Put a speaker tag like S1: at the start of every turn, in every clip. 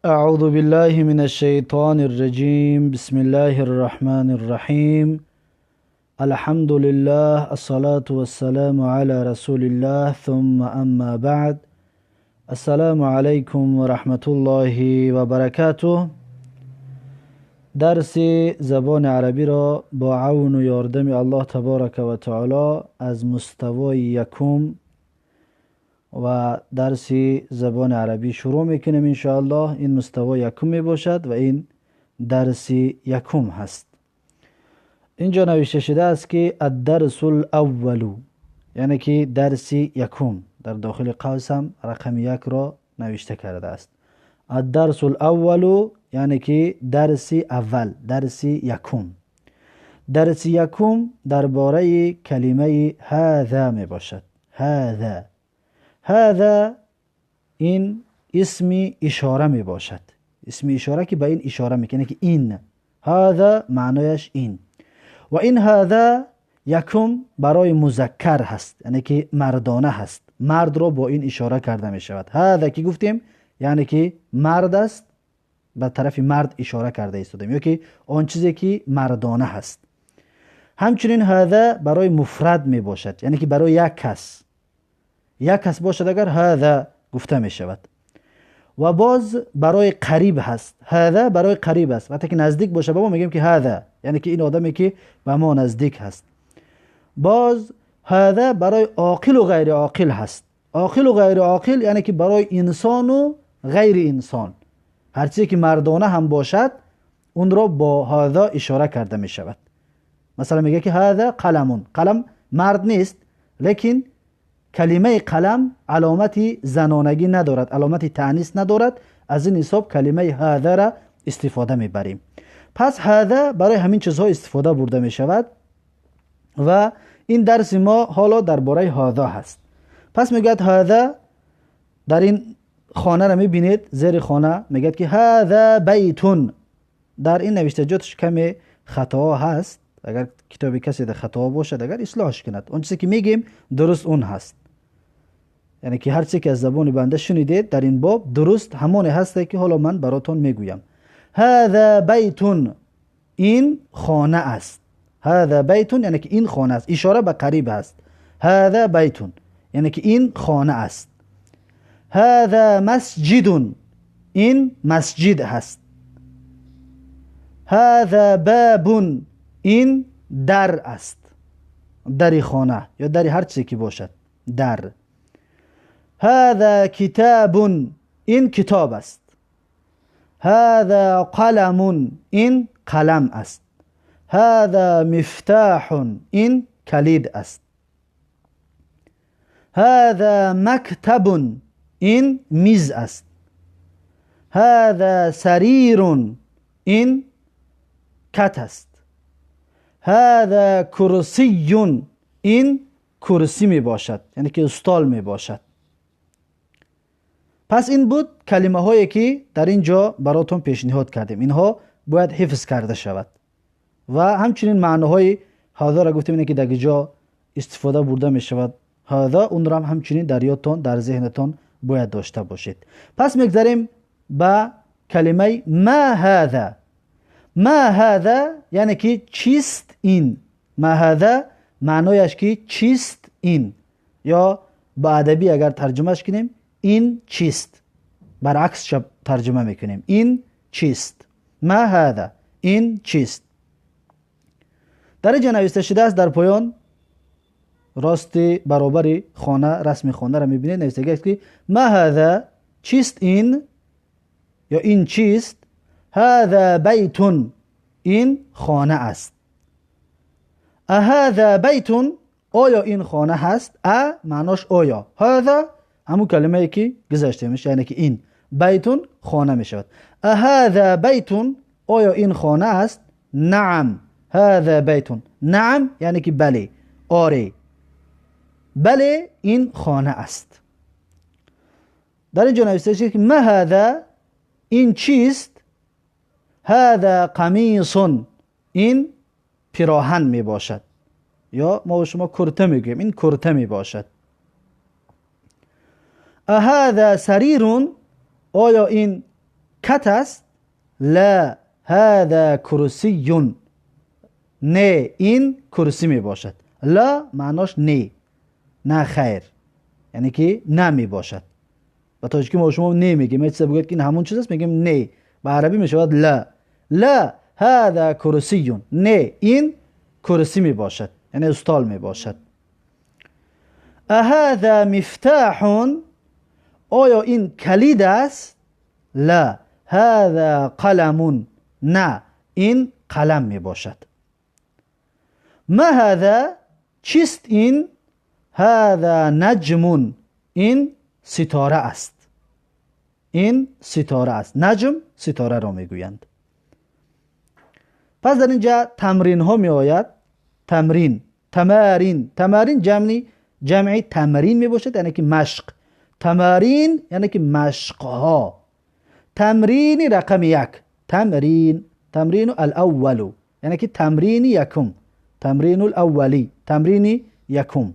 S1: أعوذ بالله من الشيطان الرجيم. بسم الله الرحمن الرحيم. الحمد لله، الصلاة والسلام على رسول الله، ثم أما بعد. السلام عليكم ورحمة الله وبركاته. درس زبان عربی را با عون و یاردم الله تبارک و تعالی از مستوای یکم و درس زبان عربی شروع میکنیم انشاءالله. این مستوای یکم میباشد و این درس یکم هست. اینجا نوشته شده است که الدرس الاول، یعنی که درس یکم، در داخل قوس هم رقم یک را نوشته کرده است. الدرس الاول یعنی که درس اول، درس یکم. درس یکم درباره کلمه هذا می باشد. هذا، هذا این اسم اشاره می باشد. اسم اشاره که به این اشاره میکنه که این هذا معنایش این، و این هذا یکم برای مذکر هست، یعنی که مردانه هست، مرد را با این اشاره کرده می شود. هذا که گفتیم یعنی که مرد است، به طرف مرد اشاره کرده ایستادیم، یا که آن چیزی که مردانه هست. همچنین هذا برای مفرد می باشد، یعنی که برای یک کس، یک کس باشد اگر هذا گفته می شود. و باز برای قریب هست، هذا برای قریب است، وقتی که نزدیک باشه به ما میگیم که هذا، یعنی که این آدمی که به ما نزدیک هست. باز هذا برای عاقل و غیر عاقل هست. عاقل و غیر عاقل یعنی که برای انسان و غیر انسان، هر چیزی که مردانه هم باشد اون را با هذا اشاره کرده می شود. مثلا میگه که هذا قلمون، قلم مرد نیست، لیکن کلمه قلم علامت زنانگی ندارد، علامت تانیث ندارد، از این حساب کلمه هذا را استفاده میبریم. پس هذا برای همین چیزها استفاده برده می شود و این درس ما حالا درباره هذا هست. پس میگه هذا، در این خانه را میبینید، زیر خانه میگه که هذا بیتون. در این نوشته جاتش کمی خطا هست، اگر کتاب کسی در خطا باشد اگر اصلاحش کند، اون چیزی که میگیم درست اون هست، یعنی که هر چیزی که از زبان بنده شنیدید در این باب درست همون هست که حالا من براتون میگویم. هذا بیتون، این خانه است. هذا بیتون یعنی که این خانه است، اشاره به قریب است. هذا بیتون یعنی که این خانه است. هذا مسجد، این مسجد هست. هذا باب، این در است، در خانه یا در هر چیزی که باشد، در. هذا کتاب، این کتاب است. هذا قلم، این قلم است. هذا مفتاح، این کلید است. هذا مکتب، این میز است. هذا سریر، این کت است. هذا کرسی، این کرسی می باشد، یعنی که استال می باشد. پس این بود کلمه هایی که در اینجا براتون پیشنهاد کردیم، اینها باید حفظ کرده شود. و همچنین معناهای هذا را گفتیم، اینه که در جا استفاده برده می شود هذا، اون را هم همچنین در یادتان، در ذهنتان باید داشته باشید. پس میگذریم به کلمه ما هذا. ما هذا یعنی که چیست این. ما هذا معنایش که چیست این، یا با ادبی اگر ترجمهش کنیم این چیست، برعکس ترجمه میکنیم این چیست. ما هذا، این چیست. در اینجا نوشته شده است در پایان راست برابر خانه، رسم خانه را میبینید، نوشته است که ما هذا، چیست این یا این چیست. هذا بیت، این خانه است. اهذا بیت، آیا این خانه هست؟ ا معناش آیا، هذا همون کلمه ای که گذشته میشه، یعنی که این بیت خانه میشود. اهذا بیت، آیا این خانه است؟ نعم هذا بیت. نعم یعنی که بله، آره، بله این خانه است. در اینجا نوشته شده که ما هذا، این چیست؟ هذا قمیص، این پیراهن می باشد، یا ما و شما کرته میگوییم، این کرته می باشد. اهذا سریر، آیا این کت است؟ لا هذا کرسی. نه این کرسی می باشد. لا معناش نه، نه خیر، یعنی که نه می باشد. و تاجیکی ما شما نه میگیم، یه چیز بگید که این همون چیز است میگیم نه، به عربی می شود لا. لا هذا کرسی، نه این کرسی می باشد، یعنی استال می باشد. اهذا مفتاح، آیا این کلید است؟ لا هذا قلم، نه این قلم می باشد. ما هذا، چیست این؟ هذا نجم، این ستاره است. این ستاره است. نجم ستاره را میگویند. پس در اینجا تمرین ها می آید. تمرین، تمارین، تمارین جمعی تمرین می باشد، یعنی که مشق. تمارین یعنی که مشق ها. تمرین رقم یک، تمرین، تمرین الاول، یعنی که تمرین یکم، تمرین الاولی، تمرین یکم.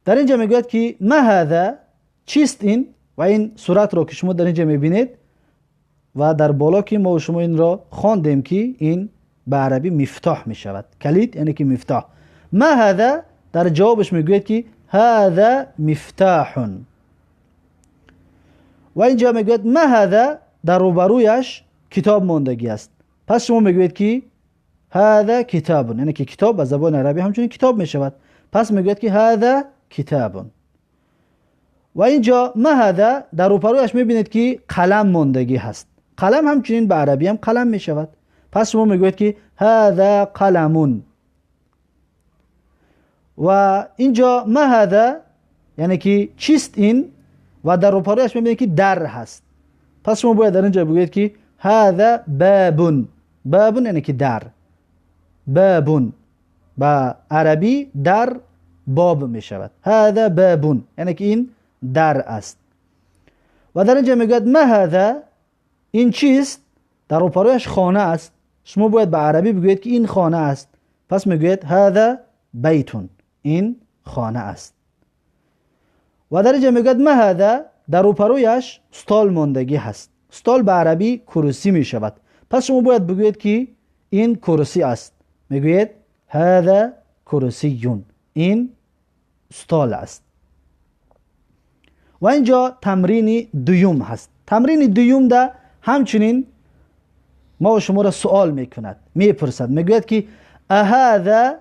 S1: در اینجا میگوید که ما هذا، چیست این؟ و این صورت را که شما در اینجا میبینید و در بالا که ما و شما این را خواندیم که این به عربی مفتاح میشود، کلید یعنی که مفتاح. ما هذا، در جوابش میگوید که هذا مفتاح. و اینجا میگوید ما هذا، در روبرویش کتاب ماندگی است. پس شما میگوید که هذا کتاب، یعنی که کتاب به زبان عربی همچنین کتاب میشود. پس میگوید که هذا کتاب. و اینجا ما هذا، در روبرویش میبینید که قلم ماندگی هست. قلم همچنین به عربی هم قلم میشود. پس شما میگوید که هذا قلم. و اینجا ما هذا یعنی که چیست این؟ و در روبرویش میبینید که در هست. پس شما باید در اینجا بگویید که هذا باب. باب یعنی که در. باب به عربی در باب می شود. هذا باب یعنی که این در است. و در اینجا میگوید ما هذا، این چیست؟ در روبرویش خانه است. شما باید به عربی بگویید که این خانه است. پس میگوید هذا بیت، این خانه است. و در اینجا میگوید ما هذا، در روبرویش استال ماندگی هست. استال به عربی کرسی می شود. پس شما باید بگویید که این کرسی است. میگوید هذا کرسی، این استال است. و اینجا تمرین دوم هست. تمرین دوم ده همچنین ما و شما را سوال میکند، میپرسد، میگوید که اهذا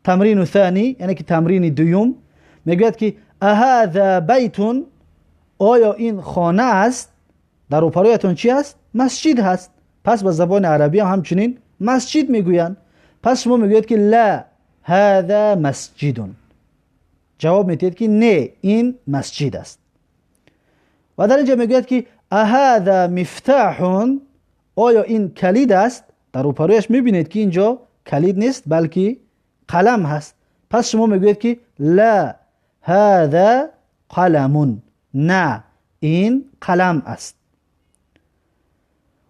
S1: تمرین ثانی، یعنی که تمرین دوم. میگوید که اهذا بیت، آیا این خانه است؟ در روبرویتون چی است؟ مسجد هست. پس به زبان عربی هم همچنین مسجد میگویند. پس شما میگوید که لا هذا مسجد، جواب میدید که نه این مسجد است. و در اینجا میگوید که اهذا مفتاح، آیا این کلید است؟ در روبرویش میبینید که اینجا کلید نیست بلکه قلم هست. پس شما میگویید که لا هذا قلم، نه این قلم است.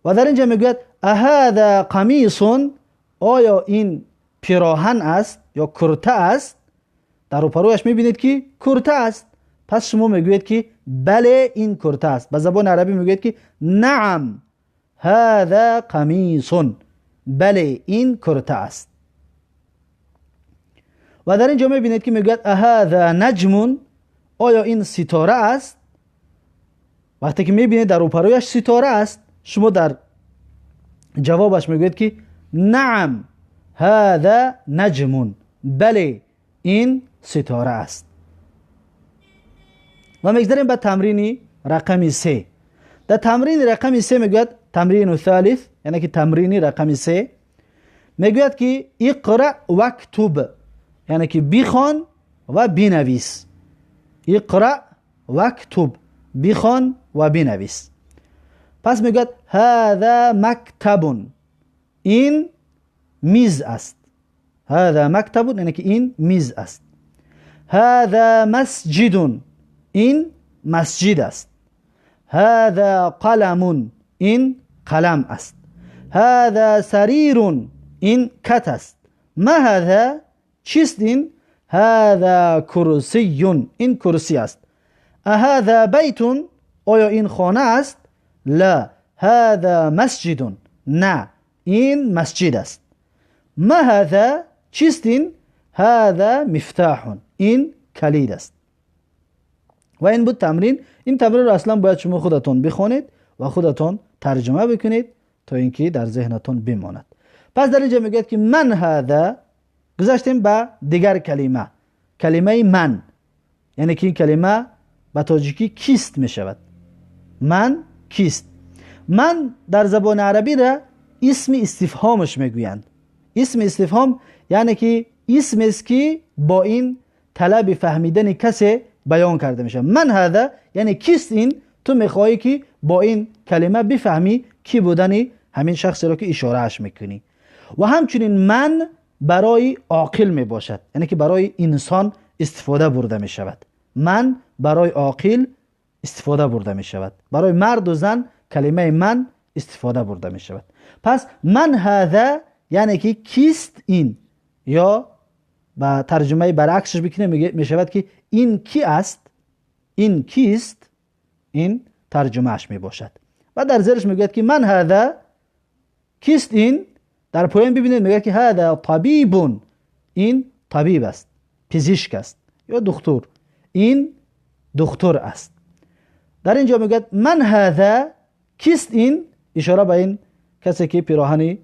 S1: و در اینجا میگوید اهذا قمیص، آیا این پیراهن است یا کرته است؟ در روبرویش میبینید که کرته است. پس شما میگویید که بله این کرته است. به زبان عربی میگویید که نعم هذا قمیص، بله این کرته است. و در اینجا میبینید که میگوید اهذا نجم، آیا این ستاره است؟ وقتی که میبینید در روبرویش ستاره است، شما در جوابش میگویید که نعم هذا نجم، بله این ستاره است. و میگذریم به تمرین رقم 3. در تمرین رقم 3 میگوید تمرین ثالث، یعنی که تمرین رقم 3 میگوید که اقرأ واکتب، یعنی که بخوان و بنویس. اقرأ واکتب، بخوان و بنویس. پس میگوید هذا مکتب، این میز است. هذا مکتب یعنی که این میز است. هذا مسجد، این مسجد است. هذا قلم، این قلم است. هذا سریر، این کت است. ما هذا، چیست این؟ هذا کرسی، این کرسی است. اهذا بیت، آیا این خانه است؟ لا هذا مسجد، نه این مسجد است. ما هذا؟ چیست این؟ هذا مفتاح، این کلید است. و این بود تمرین. این تمرین رو اصلا باید شما خودتون بخونید و خودتون ترجمه بکنید تا اینکه در ذهنتون بماند. پس در اینجا میگه که من هذا، گذشتیم به دیگر کلمه، کلمه من، یعنی که این کلمه به تاجیکی کیست میشود. من کیست؟ من در زبان عربی را اسم استفهامش میگویند. اسم استفهام یعنی که اسم است که با این طلب فهمیدن کسی بیان کرده میشه. من هذا یعنی کیست این، تو میخوایی که با این کلمه بفهمی کی بودنی همین شخصی را که اشارهش میکنی. و همچنین من برای عاقل میباشد، یعنی که برای انسان استفاده برده میشود. من برای عاقل استفاده برده میشود، برای مرد و زن کلمه من استفاده برده میشود. پس من هذا یعنی که کیست این، یا با ترجمه برعکسش بکنه میشود که این کی است، این کیست، این ترجمهش میباشد. و در زیرش میگوید که من هذا، کیست این. در پایین ببینید میگه که هذا طبیب، این طبیب است، پزشک است یا دکتر، این دکتر است. در اینجا میگه من هذا، کیست این، اشاره به این کسی که پیراهنی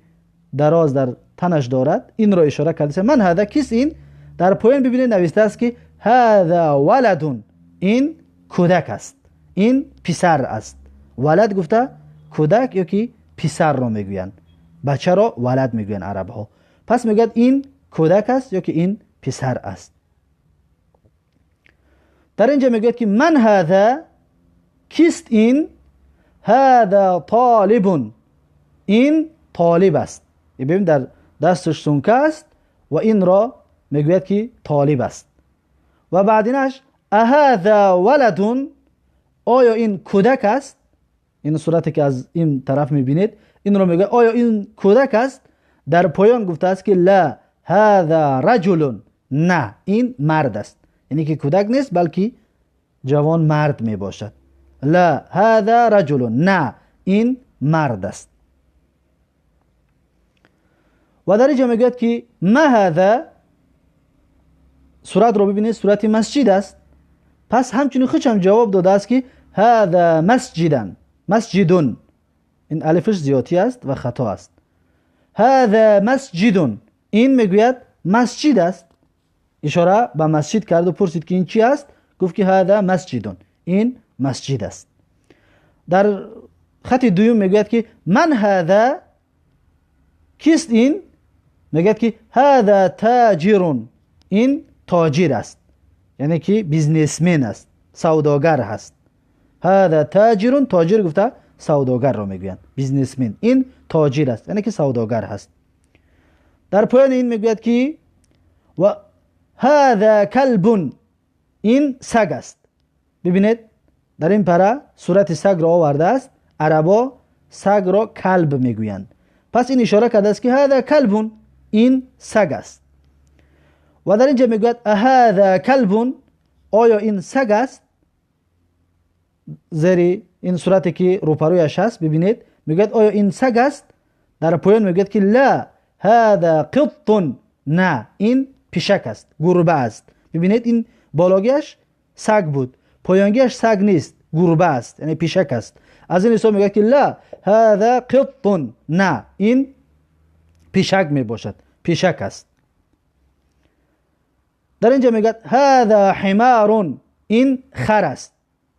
S1: دراز در تنش دارد، این را اشاره کرده. من هذا، کیست این. در پایین ببینید نوشته است که هذا ولد، این کودک است، این پسر است. ولد گفته کودک یا که پسر را میگویند، بچه را ولد میگویند عرب ها. پس میگوید این کودک است یا که این پسر است. در اینجا میگوید که من هذا، کیست این؟ هذا طالب، این طالب است. ببین در دستش سنکه است و این را میگوید که طالب است. و بعدینش اهذا ولد، آیا این کودک است؟ این صورتی که از این طرف میبینید این رو میگه آیا این کودک است؟ در پایان گفته است که لا هذا رجل، نه این مرد است، یعنی که کودک نیست بلکه جوان مرد میباشد. لا هذا رجل، نه این مرد است. و در اینجا میگوید که ما هذا، صورت رو ببینید صورت مسجد است. پس همچنین خودش هم جواب داده است که هذا مسجدن، مسجدون، این الفش زیادی است و خطا است. هذا مسجدون، این میگوید مسجد است، اشاره به مسجد کرد و پرسید که این چی است؟ گفت که هذا مسجدون، این مسجد است. در خط دوم میگوید که من هذا، کیست این؟ میگوید که هذا تاجر، این تاجر است، یعنی که businessman است، سوداگر هست. هذا تاجر، تاجر گفته سوداگر را میگویند، businessman، این تاجر است یعنی که سوداگر هست. در پایان این میگوید که و هذا کلب، این سگ است. ببینید در این پره صورت سگ را آورده است، عربا سگ را کلب میگویند. پس این اشاره کرده است که هذا کلب، این سگ است. و در اینجا میگوید هذا کلب، آیا این سگ است؟ زیر این صورتی که روپرویش هست ببینید میگوید آیا این سگ است؟ در پایان میگوید که لا هذا قط، نه این پیشک است، گربه است. ببینید این بالاگیش سگ بود، پایانگیش سگ نیست، گربه است، یعنی پیشک است. از این حساب میگه که لا هذا قط، نه این پیشک میباشد، پیشک است. در اینجا میگه هذا حمار، این خر است.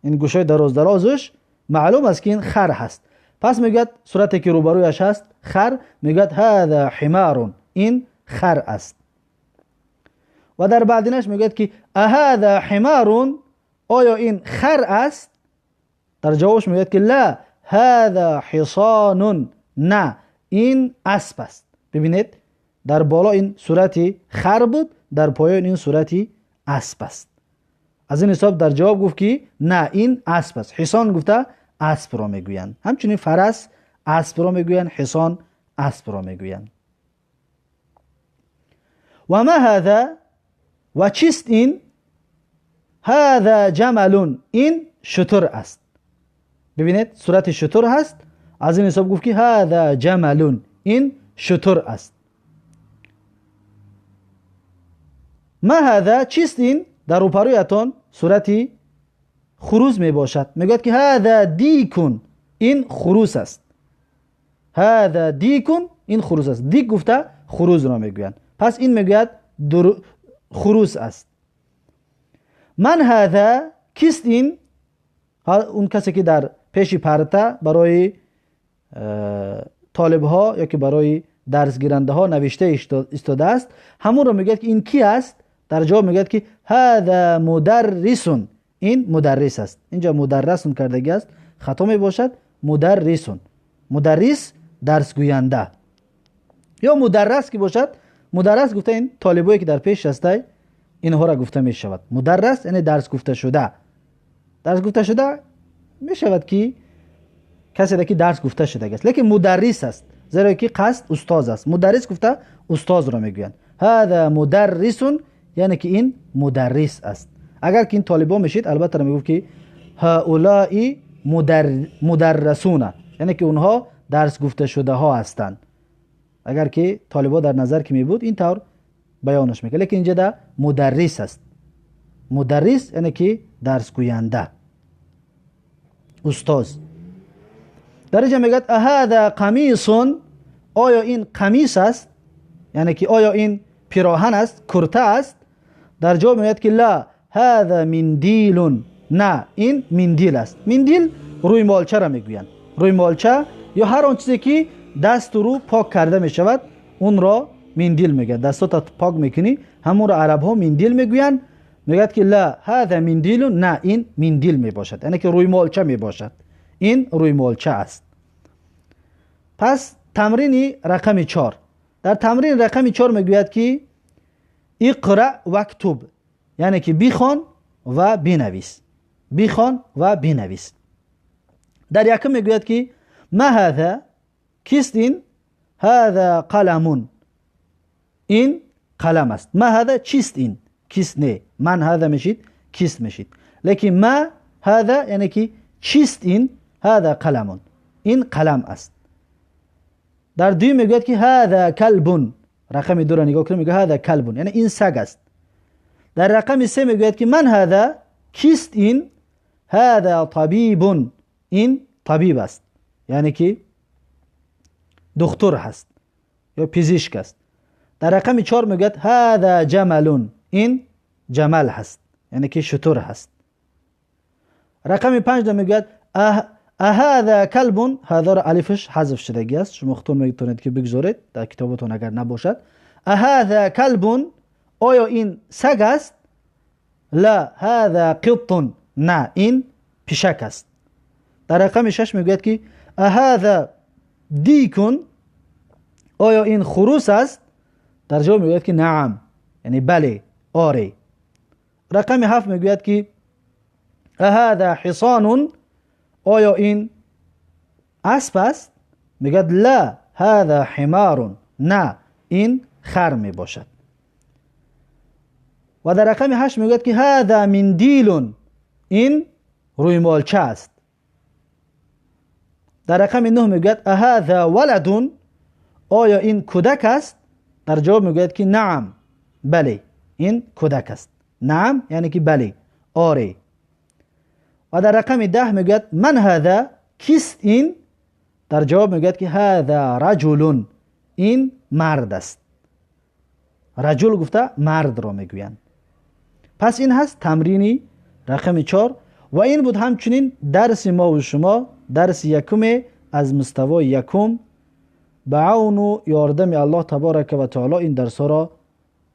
S1: این گوشای دراز درازش معلوم است که این خر هست. پس میگه صورتی که روبرویش هست خر، میگه هذا حمار، این خر است. و در بعدینش میگه که اهذا حمار، آیا این خر است؟ در جوابش میگه که لا هذا حصان، نه این اسب است. ببینید در بالا این صورتی خر بود، در پایان این صورتی اسب است. از این حساب در جواب گفت که نه این اسب است. حصان گفته اسب را میگویند، همچنین فرس اسب را میگویند، حصان اسب را میگویند. و ما هذا، و چیست این؟ هذا جمل، این شتر است. ببینید صورت شتر هست، از این حساب گفت که هذا جملون، این شتر است. ما هذا چیست این؟ در روپرویتان صورت خروس می باشد. میگوید که هذا دیکون، این خروس است. هذا دیکون، این خروس است. دیک گفته خروس را میگویند. پس این میگوید خروس است. من هذا کیست این؟ اون کسی که در پیش پرده برای طالب ها یا که برای درس گیرنده ها نوشته ایستاده است، همون رو میگوید که این کی است؟ در جواب میگوید که هذا مدرسون، این مدرس است. اینجا مدرسون کردگی است، خطا می باشد. مدرسون، مدرس درس گوینده یا مدرس که باشد، مدرس گفته این طالبایی که در پیش هسته اینها را گفته می شود. مدرس یعنی درس گفته شده. درس گفته شده می شود که کسی که درس گفته شده است، لیکن مدرس است زیرا که قصد استاد است. مدرس گفته استاد را میگویند. هذا مدرس یعنی که این مدرس است. اگر که این طالبا میشید البته را میگفت که هؤلاء مدرسون، یعنی که اونها درس گفته شده ها هستند. اگر که طالبا در نظر که می بود این طور بیانش میکنه، لیکن اینجا در مدرس است. مدرس یعنی که درس گوینده، استاد. در اینجا میگه اهذا قمیص، آیا این قمیص است؟ یعنی که آیا این پیراهن است، کرته است؟ در جواب میگه که لا هذا مندیل، نه این مندیل است. مندیل روی مالچه را میگویند. روی مالچه یا هر آن چیزی که دست رو پاک کرده میشود اون را مندیل میگه. دستات پاک میکنی همون را عرب ها مندیل میگویند. میگه که لا هذا مندیل، نه این مندیل میباشد، یعنی که روی مالچه میباشد. این روی مالچه است. پس تمرین رقم 4. در تمرین رقم 4 میگوید که اقرأ واکتب، یعنی که بخوان و بنویس. بخوان و بنویس. در یکم میگوید که ما هذا، کیست این؟ هذا قلم، این قلم است. ما هذا چیست این؟ کیست نه، من هذا میشید کیست میشید، لیکن ما هذا یعنی که چیست این؟ هذا قلم، این قلم است. در دوم میگوید که هذا کلب، رقم 2 را نگاه کنیم میگه هذا کلب، یعنی این سگ است. در رقم 3 میگوید که من هذا، کیست این؟ هذا طبیب، این طبیب است، یعنی که دکتر هست یا پزشک است. در رقم 4 میگوید هذا جمل، این جمل هست، یعنی که شتر هست. رقم 5 میگوید اهذا کلب، هذا را الفش حذف شدگی است، شما خودتون میتونید که بگذارید در کتابتون اگر نباشد. اهذا کلب، آیا این سگ است؟ لا هذا قط، نه این پیشک است. در رقم 6 میگوید که اهذا دیکون، آیا این خروس است؟ در جواب میگوید که نعم، یعنی بله، آره. رقم 7 میگوید که اهذا حصان، آیا این اسب است؟ میگوید لا هذا حمار، نه این خر میباشد. و در رقم 8 میگوید که هذا مندیل، این روی مالچه است. در رقم 9 میگوید اهذا ولد، آیا این کودک است؟ در جواب میگوید که نعم، بله این کودک است. نعم یعنی که بله، آره. و در رقم 10 میگوید من هذا، کیست این؟ در جواب میگوید که هذا رجل، این مرد است. رجل گفته مرد را میگویند. پس این هست تمرینی رقم 4. و این بود همچنین درس ما و شما، درس یکم از مستوای یکم. به عون و یاردم الله تبارک و تعالی این درس ها را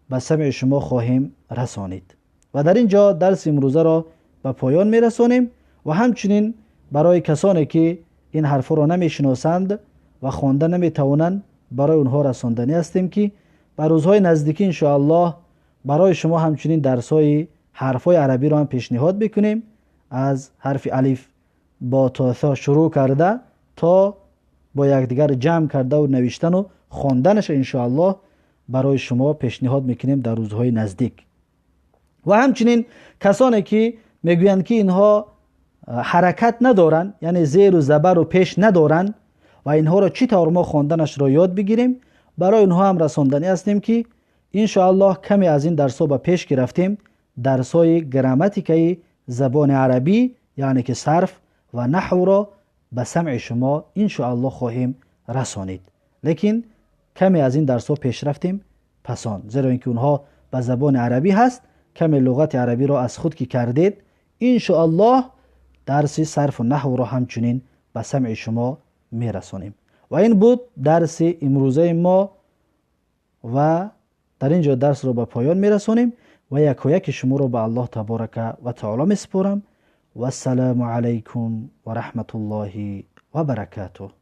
S1: به سمع شما خواهیم رسانید. و در اینجا درس امروزه را به پایان میرسانیم. و همچنین برای کسانی که این حرف را نمیشناسند و خوانده نمیتوانند، برای اونها رساندنی هستیم که بر روزهای نزدیکی انشاءالله برای شما همچنین درس‌های حرف‌های عربی را هم پیشنهاد میکنیم. از حرف الف با تا ثا شروع کرده تا با یکدیگر جمع کرده و نوشتن و خواندنش انشاءالله برای شما پیشنهاد میکنیم در روزهای نزدیک. و همچنین کسانی که میگویند که اینها ҳаракат надоранд, яъне зеру забару пеш надоранд ва инҳоро чӣ тавр мо хонданашро ёд бигирем, барои онҳо ҳам расонданӣ ҳастем ки иншоаллоҳ каме аз ин дарсҳо ба пеш ки рафтем, дарсҳои грамматикаи забони арабӣ, яъне ки сарф ва наҳвро ба самъи шумо иншоаллоҳ хоҳем расонид. Лекин каме аз ин дарсҳо пеш рафтем пасон, зеро ин ки онҳо ба забони арабӣ ҳаст, каме луғати арабиро аз худ ки кардед, иншоаллоҳ дарси сарфу наҳвро ҳамчунин ба самъи шумо мерасонем. Ва ин буд дарси имрӯзаи мо ва дар ин ҷо дарсро ба поён мерасонем ва якояки шуморо ба Аллоҳ таборака ва таоло месупорам. Вассалому алайкум ва раҳматуллоҳи ва баракатуҳ.